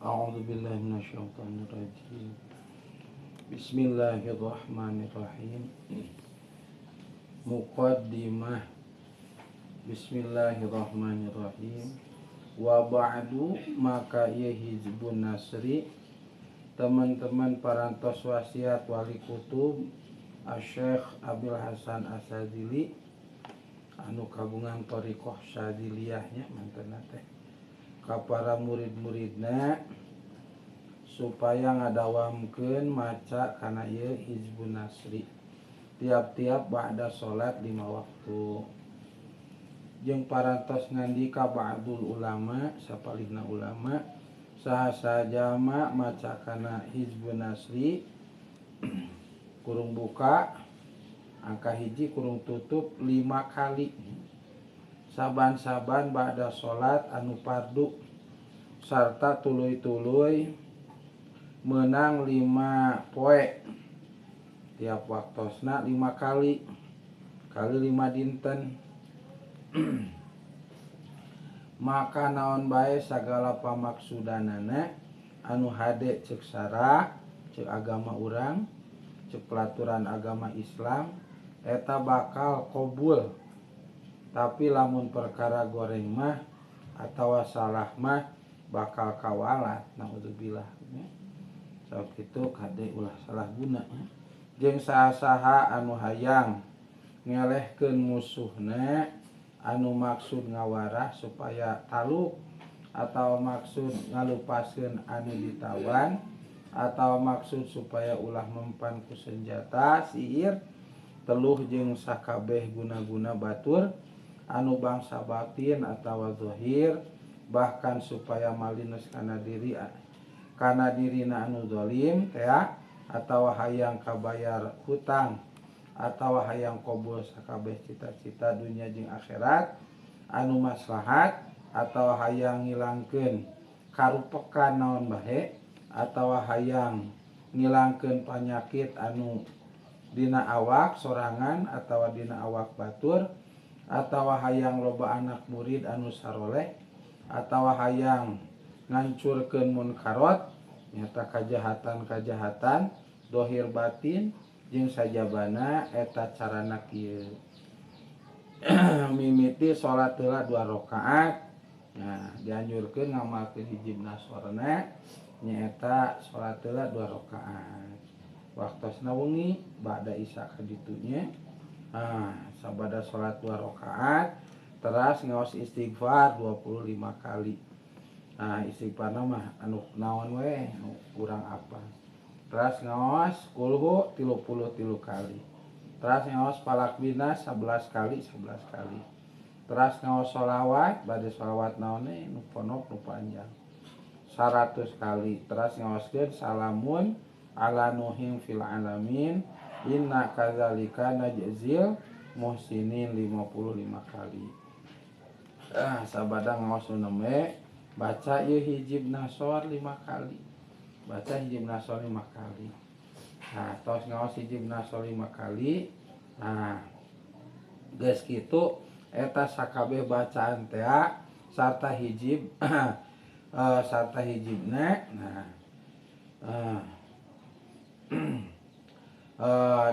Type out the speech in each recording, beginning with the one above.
A'udzu billahi minasyaitonir rajim. Bismillahirrahmanirrahim. Muqaddimah. Bismillahirrahmanirrahim. Wa ba'du, maka ieu Hizbun Nasri teman-teman parantos wasiat wali kutub Asy-Syaikh Abil Hasan Asy-Syadzili anu kagungan thariqah Syadziliyahnya mantena teh ka para murid-muridna supaya ngadawamkeun maca kana ieu Hizbun Nasri tiap-tiap ba'da salat 5 waktu. Jeung parantos ngandika ba'dul ulama, sapalihna ulama saha sajama maca kana Hizbun Nasri kurung buka angka 1 kurung tutup 5 kali saban-saban ba'da salat anu fardu sarta tuluy-tuluy menang 5 poe tiap waktosna 5 kali kali 5 dinten. Maka naon bae sagala pamaksudanana anu hade ceuk sara ceuk agama urang ceuk pelaturan agama Islam eta bakal qabul. Tapi lamun perkara goreng mah atawa salah mah bakal kawalat, naudzubillah. Sabab kitu kade ulah salah guna. Jeung saha-saha anu hayang ngelehkeun musuhna anu maksud ngawarah supaya taluk atau maksud ngalupaskeun anu ditawan atau maksud supaya ulah mempan ku senjata sihir teluh jeung sakabeh guna-guna batur anu bangsa batin atawa zahir bahkan supaya malines kana diri kana dirina anu zalim teh atawa hayang kabayar hutang atawa hayang qabul sakabeh cita-cita dunya jeung akhirat anu maslahat atawa hayang ngilangkeun karupekan naon bae atawa hayang ngilangkeun panyakit anu dina awak sorangan atawa dina awak batur atawa hayang loba anak murid anu saroleh atawa hayang ngancurkeun munkarot nyata kajahatan-kajahatan dohir batin jeung sajabana eta carana kieu. Mimiti salat heula 2 rakaat. Nah, dianjurkeun ngamalkeun hijib nasorna nyaeta salat heula 2 rakaat. Waktosna wengi ba'da isya ka ditunya. Nah, sabada salat 2 rakaat teras ngaos istighfar 25 kali. Nah, istighfarna mah anu naon we anu kurang apa. Teras ngaos kulhu 33 kali. Teras ngaos falak binas 11 kali 11 kali. Teras ngaos sholawat, bade sholawat naone nu ponok nu panjang 100 kali. Teras ngaoskeun salamun ala nuhim fil alamin inna kadzalika najzil muhsinin 55 kali. Sabada ngaos nu neme baca ieu hijib nasor 5 kali. Baca hijib nasor 5 kali. Nah, tos ngaos hijib nasor 5 kali. Nah, geus kitu eta sakabeh bacaan teh sarta hijib sarta hijibna. Nah,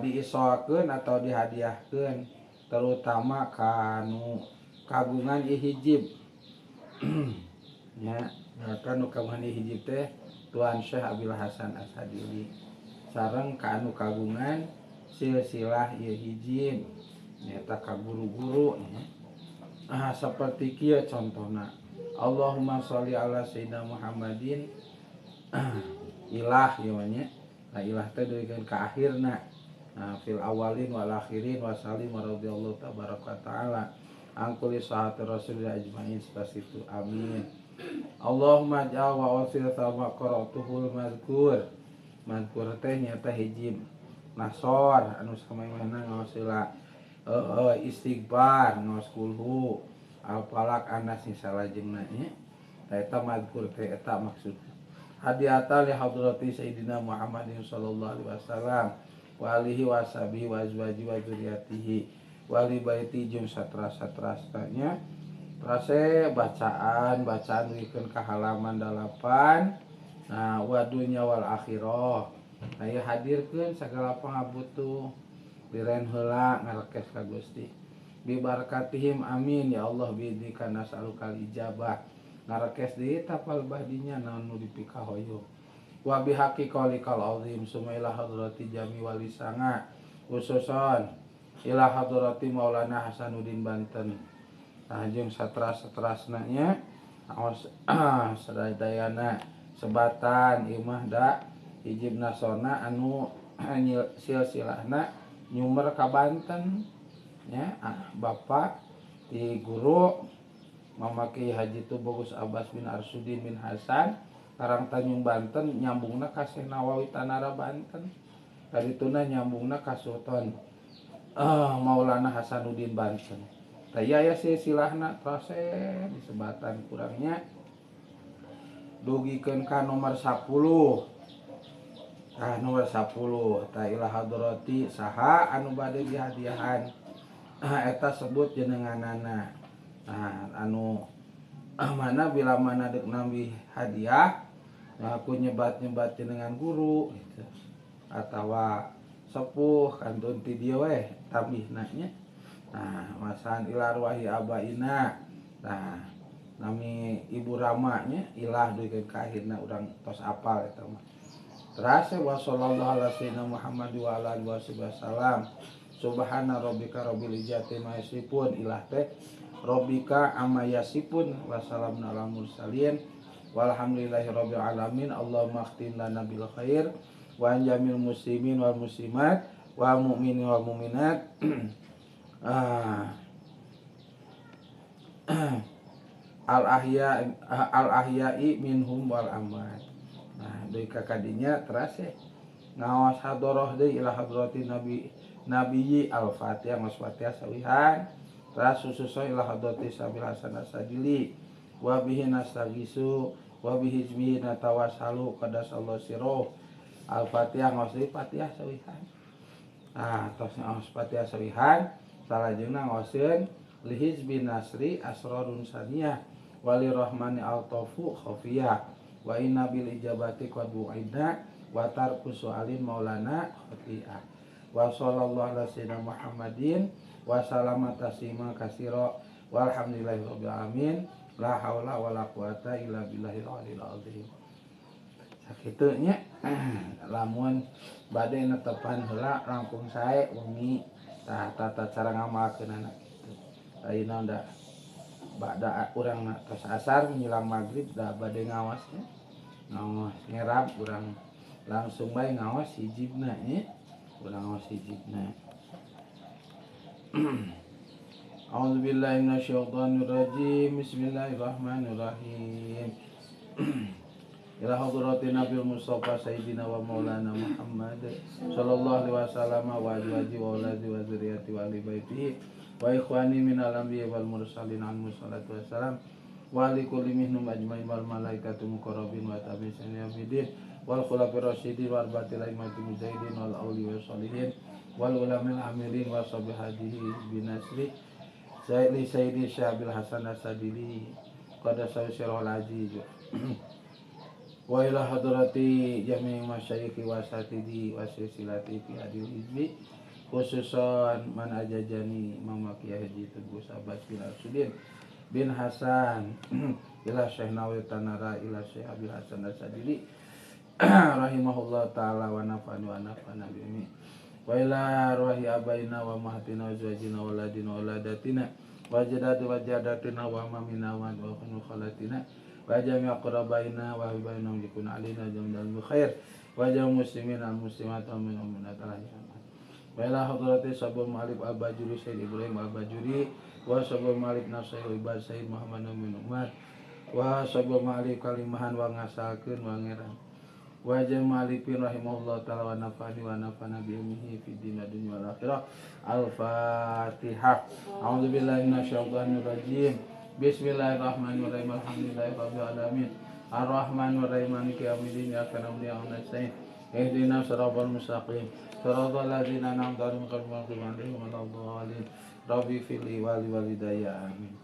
diisoakeun atau dihadiahkeun terutama kanu kagungan ieu hijib. Nya, kanu kagungan ieu hijib teh Tuan Syekh Abil Hasan Asy-Syadzili sareng ka anu kagungan silsilah ieu hijib nyaeta ka guru-guru nya. Seperti kieu contohna. Allahumma sholli ala sayyidina Muhammadin ilah ieu mah nya. Nah, ilah teh dugikeun ka akhirna. Nah, fil awalin wal akhirin wa salim wa radhiyallahu tabaraka taala an kulli sahati rasulillah ajmain seperti itu. Amin. Allahumma ja'al wa wasil sama qara'tuhul mazkur. Mazkur teh nyata hijib nasor anu samaimana ngawasila istighfar ngaos kulhu al falaq anas salajengna nya. Ta eta mazkur teh eta maksudna. Hadiata li hadrati sayyidina Muhammadin sallallahu alaihi wasallam wa alihi washabihi wa azwaji wa dzurriyyatihi wa li baiti jeung satra-satrasna. Trase bacaan wikeun ka halaman 8. Nah wa dunya wal akhirah. Nah ieu hadirkeun sagala pangabutuh liren heula ngarekes ka Gusti. Bi barakatihim amin ya Allah bi dzika nas'alukal ijabah. Ngarekes deui tapal bahdinya naon nu dipikahoyong. Wa bihaqi qaulikal azim summa ila hadrati jami wali sanga khususon ila hadrati Maulana Hasanuddin Banten. Nah jeung satras-satrasna nya aos sadayana sebatan ieu mah da hijib nasona anu silsilahna nyumer ka Banten nya bapak ti guru Mama Ki Haji Tubagus Abbas bin Arsudin bin Hasan Karang Tanjung Banten nyambungna ka Syekh Nawawi Tanara Banten kadituna nyambungna ka Sultan Maulana Hasanuddin Banten. Tah ieu aya silsilahna proses disebatan kurangnya dugikeun ka nomor 10. Tah nomor 10 tah ila hadrati saha anu bade dihadiahan eta sebut jenenganana. Nah anu mana bila mana dek nambih hadiah nah aku nyebat-nyebat jenengan guru gitu atawa sepuh kantun ti dieu weh tambihna nya. Nah masan ila arwahi abaina. Nah nami ibu Rama nya ilah duikeun ka akhirna urang tos apal eta mah. Terus wa sallallahu ala sayyidina Muhammad wa ala alihi wasallam. Subhana rabbika rabbil izzati ma yasifun ilah teh rabbika amma yasifun wa salamun alal mursalin walhamdulillahi rabbil alamin. Allahumma khtim lana bil khair wa anjamil muslimin wal muslimat wa mu'minin wal mu'minat. Al ahya al ahya'i minhum wal amwat. Nah deui ka kadinya teras ngaos hadoroh deui ila hadrati nabi nabiyyi al fatihah ngaos fatihah sawihan teras sususun ila hadrati Sabil Hasan Asadili wa bihi nastagisu wa bihi hizbihi natawassalu qadasallahu sirruh. Al fatihah ngaos deui fatihah sawihan. Nah tos ngaos fatihah sawihan salajengna ngaoseun li hizbi nasri asrarun saniyah wali rahmani altafu khafiyah wa inna bil ijabati qad wu'idna wa tarku su'alin maulana khati'ah. Wa sallallahu ala sayyidina Muhammadin wa salama taslima katsira walhamdulillahi rabbil alamin la haula wala quwata illa billahil aliyil azim. Sakitu nya lamun bade netepan heula langkung sae wengi tah tata cara ngamalkeunana kitu. Ayeuna da bada urang tos asar menjelang maghrib da bade ngaos nya. Ngaos ngerap urang langsung bae ngaos hijibna nya. Urang ngaos hijibna. A'udzubillahi minasyaitonirrajim. Bismillahirrahmanirrahim. Ila hadrati Nabi Mustafa Sayyidina wa Maulana Muhammad sallallahu alaihi wasallam wa azwaji wa auladi wa dzurriyyati wa ahli baitihi wa ikhwani minal anbiya'i wal mursalin alaihi wassalatu wassalam wa li kulli minhum ajmain wal malaikatu muqarrabin wa tabi'in yabidin wal khulafa'ir rasyidin wal arba'atil a'immatil mujahidin wal awliya sholihin wal ulamil amilin wa sahbihi binasri sayyidi sayyidi Syabil Hasan Asadili qad sawsirul aziz wa ila hadrati jami' masyayikhi wa asatidi wa silsilati fi adil hizbi khususan man ajajani Mama Kiai Haji Teguh Abbas bin Arsudin bin Hasan ila Syekh Nawawi Tanara ila Syekh Abil Hasan Asadili rahimahullah taala wa nafa'ani wa nafa'ana bihi wa ila arwahi abaina wa mahatina wa zawjina wa ladina wa ladatina wa jadati wa jadatina wa mamina wa khalatina wa jami'a qarabaina wa habaina yakun alaina jamdal khair wa jami'al muslimin al muslimat wal mu'minat wa ila hadrati Sabu Malik Al-Bajuri Sayyid Ibrahim Al-Bajuri wa Sabu Malik Nasir Ibad Sayyid Muhammad bin Umar wa Sabu Malik kalimahan wa ngasalkeun wa ngeran wa jami'al malipin rahimahullah ta'ala wa nafa'ani wa nafa'ana bi ilmihi fid dunya wal akhirah. Al-Fatihah. A'udzubillahi minasyaitonir rajim. Bismillahirrahmanirrahim. Alhamdulillahirabbil alamin. Arrahmanirrahim. Maliki yaumiddin. Iyyaka na'budu wa iyyaka nasta'in. Ihdinas siratal mustaqim. Siratal ladzina an'amta 'alaihim ghairil maghdubi 'alaihim waladdallin. Rabbi firli wa li walidayya. Amin.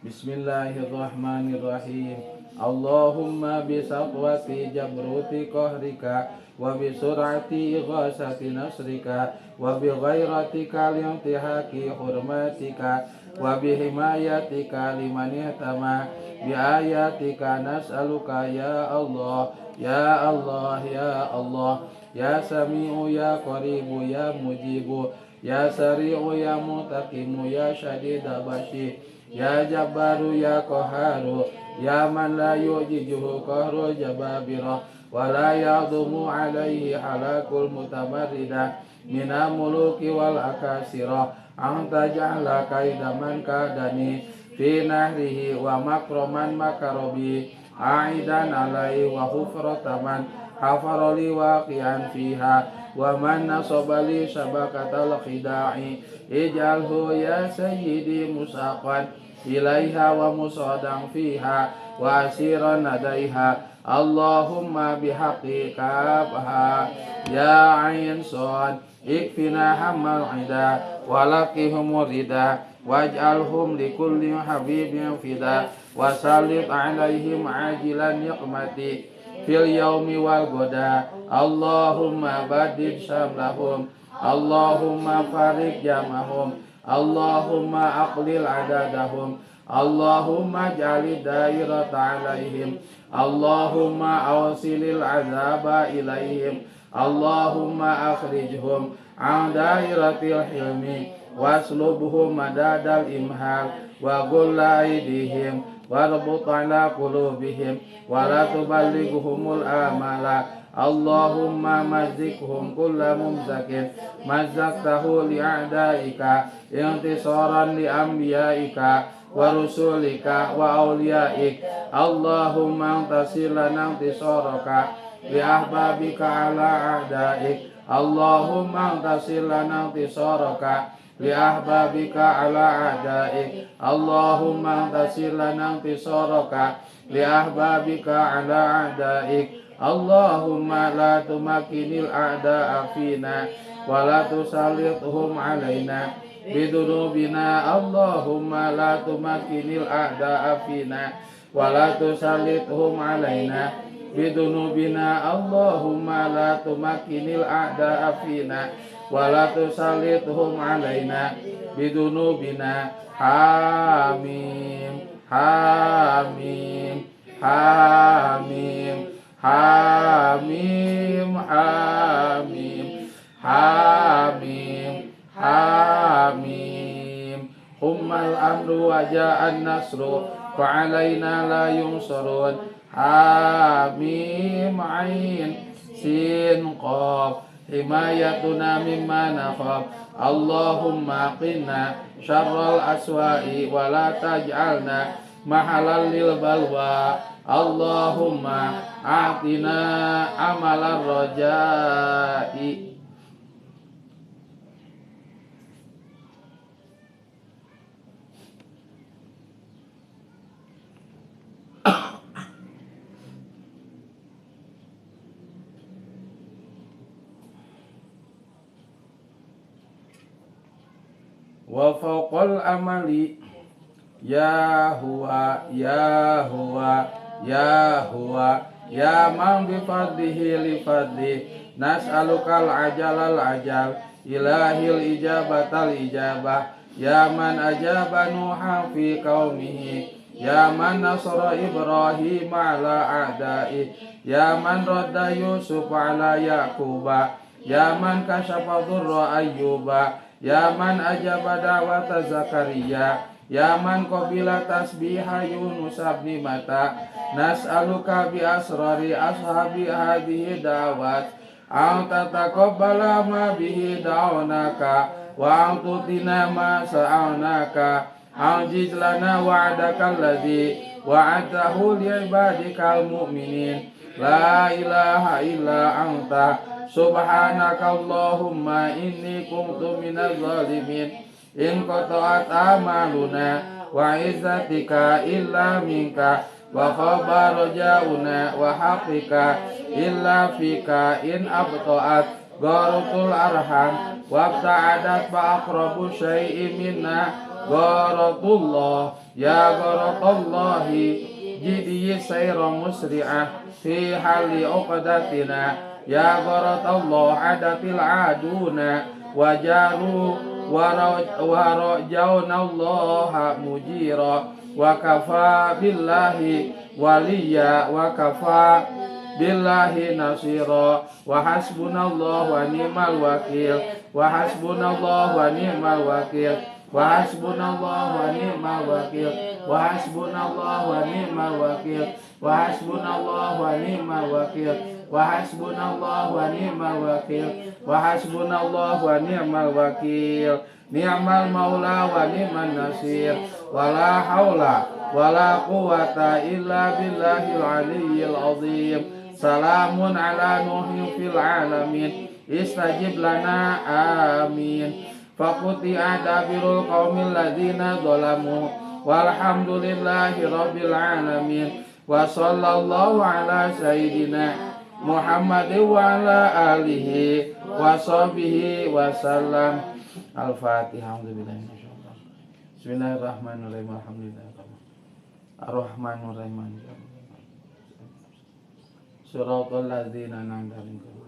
Bismillahirrahmanirrahim. Allahumma bisaqwati jabruti qahrika wa bisur'ati ighasati nasrika wa bighairatika liintihaki hurmatika wa bihimayatika liman ihtama biayatika nas'aluka ya Allah ya Allah ya Allah ya sami'u ya qaribu ya mujibu ya sari'u ya mutaqimu ya syadida bashi ya jabbaru ya qaharu ya man la yujijuhu qahru jababirah wa la ya'dumu alaihi halakul mutamarrida mina muluki wal akasirah anta ja'ala kaida man kadani fi nahrihi wa makroman makarobi aidan alaihi wa hufrataman hafarali waqi'an fiha wa man nasabali syabakatal khida'i ij'alhu ya sayyidi musaqan ilaiha wa musadang fiha wa asiran nadaiha. Allahumma bihaqqi kabha ya ain sad ikfina hammal ida wa laqihum rida waj'alhum likulli habibin fida wa sallit alaihim ajilan niqmati fil yaumi wal goda. Allahumma badid syamlahum Allahumma farik jamahum Allahumma aqlil adadahum Allahumma ja'alid dairata alaihim Allahumma awsilil azaba ilaihim Allahumma akhrijhum an dairatil hilmi waslubhum madadal imhal wa gulla aidihim warbut ala qulubihim wa la tuballighumul amala. Allahumma mazzikhum kulla mumzakin mazzaktahu li'a'daika intisaran li'anbiyaika wa rusulika wa awliyaik. Allahumma antasir lana intisaraka li ahbabika ala a'daik. Allahumma antasir lana intisaraka li ahbabika ala a'daik. Allahumma antasir lana intisaraka li ahbabika ala a'daik. Allahumma la tumakinil a'da'a fina wa la tusallithum alaina bidunubina. Allahumma la tumakinil a'da'a fina wa la tusallithum alaina bidunubina. Allahumma la tumakinil a'da'a fina wa la tusallithum alaina bidunubina. Hamim hamim hamim hamim hamim hamim hamim. Hummal amru wa ja'an nasru fa alaina la yunsarun. Hamim ain sin qaf himayatuna mimma nakhaf. Allahumma qina syarral aswa'i wa la taj'alna mahalal lil balwa. Allahumma a'tina amalar raja'i. Wa fawqal amali ya huwa ya huwa ya huwa ya man bi fadlihi li fadli nas'alukal ajalal ajal ilahil ijabatal ijabah ya man ajaba nuha fi qaumihi ya man nasara Ibrahim ala a'da'i ya man radda Yusuf ala Yaquba ya man kasyafa dhurra Ayyuba ya man ajaba da'wata Zakaria ya man qabila tasbiha Yunus ibn Mata. Nas'aluka bi asrari ashabi hadhihi da'wat an tataqabbala ma bihi da'unaka wa an tutina ma sa'alnaka anjiz lana wa'daka alladhi wa'adtahu li'ibadikal mu'minin. La ilaha illa anta subhanaka Allahumma inni kuntu minaz zalimin. In qata'at amaluna wa izzatika illa minka wa khaba rajauna wa haqqika illa fika. In abta'at gharutul arham wa abta'adat fa aqrabu syai'in minna gharatullah. Ya gharatallah jidi sayra musri'ah fi hali uqdatina ya gharatallah adatil aduna wajaru warajaunallaha mujira wa kafa billahi waliya wa kafa billahi nasira wa hasbunallahu wa ni'mal wakil wa hasbunallahu wa ni'mal wakil wa hasbunallahu wa ni'mal wakil wa hasbunallahu wa ni'mal wakil wa hasbunallahu wa ni'mal wakil wa hasbunallahu wa ni'mal wakil wa hasbunallahu wa ni'mal wakil ni'mal maula wa ni'man nasir wala haula wala quwata illa billahil aliyyil azim salamun ala nuhin fil alamin istajib lana amin faquti'a dabirul qaumil ladzina zalamu walhamdulillahi rabbil alamin wa sallallahu ala sayyidina Muhammad wa ala alihi wa sahbihi wa sallam. Al-Fatihah. Bismillahirrahmanirrahim. Alhamdulillah. Ar-Rahmanir-Rahim. Shiratal ladzina an'amta 'alaihim.